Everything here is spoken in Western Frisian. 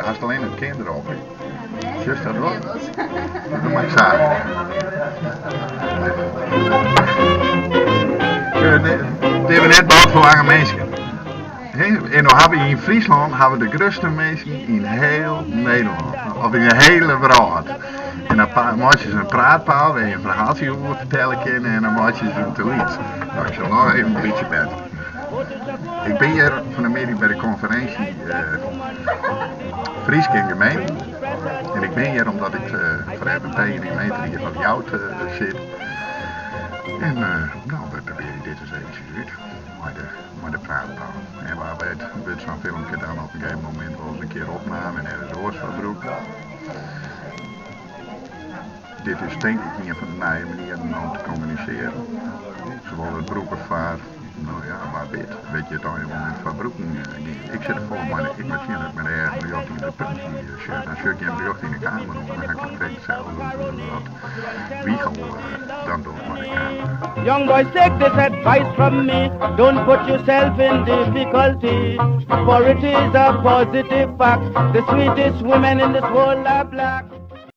Hast allinne it kin derop. Sjochst dat wol? Doe mar ik sa. Dit binne net boud foar lange minsken. En no hawwe we yn Fryslân hawwe de grutste minsken yn hiel Nederlân. Of yn de hiele wrâld. En dan meitsje se in praatpaal wêr't je in ferhaaltsje oer fertelle kinne en dan meitsje se him te lyts. No, ik sil noch even in bytsje better. Ik bin hjir fan 'e middei by de konferinsje Frysk yn gemeenten. En ik bin hjir omdat ik foar FNP yn de gemeenteried fan Ljouwert sit. En no, wy probearje dit ris eventsjes út mei de, mei de praatpaal. En wa wit wurdt sa'n filmke dan op in gegeven momint wol ris in kear opnaam en ergens oars foar brûkt. Dit is tink ik ien fan de nije manieren om te kommunisearjen. Se wolle it brûke foar, no ja, wa wit, wêr't je it allegear wol net foar brûken gean. Ik sit der folle mei, ik moat sjen dat ik mei de eagen rjocht yn it puntsje sjoch. Dan sjoch ik jim rjocht yn de kamera oan, dan ha ik it krekt itselde as wat Wiegel dan docht mei de kamera. Young boys, take this advice from me. Don't put yourself in difficulty. For it is a positive fact. The sweetest women in this world are black.